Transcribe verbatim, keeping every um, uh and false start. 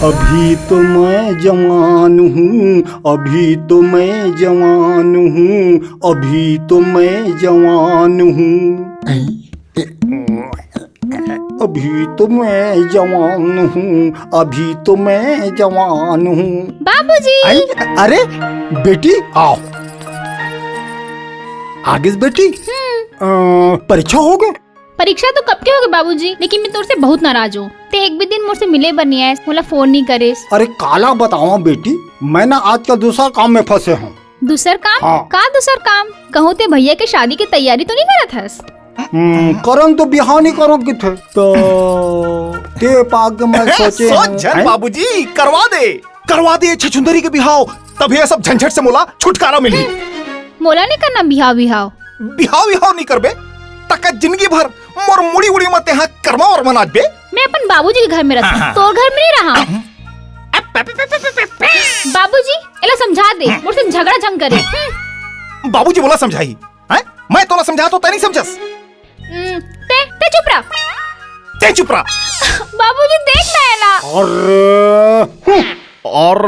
अभी तो मैं जवान हूँ, अभी तो मैं जवान हूँ, अभी तो मैं जवान हूँ। अभी तो मैं जवान हूँ, अभी तो मैं जवान हूँ। बाबूजी। आई, अरे बेटी, आओ। आगे से बेटी। हम्म। अ, परीक्षा हो गए? परीक्षा तो कब के हो गए बाबूजी, लेकिन मैं तोर से बहुत नाराज हूँ। ते एक भी दिन मोर से मिले बर नहीं आए, मोला फोन नहीं करे। अरे काला बतावा बेटी, मैं ना आजकल दूसरा काम में फंसे हूँ। दूसर काम? हाँ। का दूसर काम? कहूँ ते भैया के शादी की तैयारी तो नहीं करत हस? हम्म, करन तो बिहाव नहीं करो किथे। तो ते पाग मैं सोचे सोच हूँ, झन हैं? बाबूजी, करवा दे, करवा दे छछुंदरी के बिहाव, तभी ये सब झंझट से मोला छुटकारा मिली। मोला नहीं करना बिहाव बिहाव। बिहाव बिहाव नहीं करबे, तका जिंदगी भर मोर मुड़ी उड़ी मते हाँ करमा और मनाच बे। मैं अपन बाबूजी के घर में रहता हूँ, हाँ, हाँ। तोर घर में नहीं रहा। बाबूजी, एला समझा दे, मोर से झगड़ा झंग करे। बाबूजी बोला समझाई, हैं? मैं तोला समझा तो तै नहीं समझस। हम्म, ते, ते चुप रहा। ते चुप रहा। बाबूजी, देख ना एला। और, और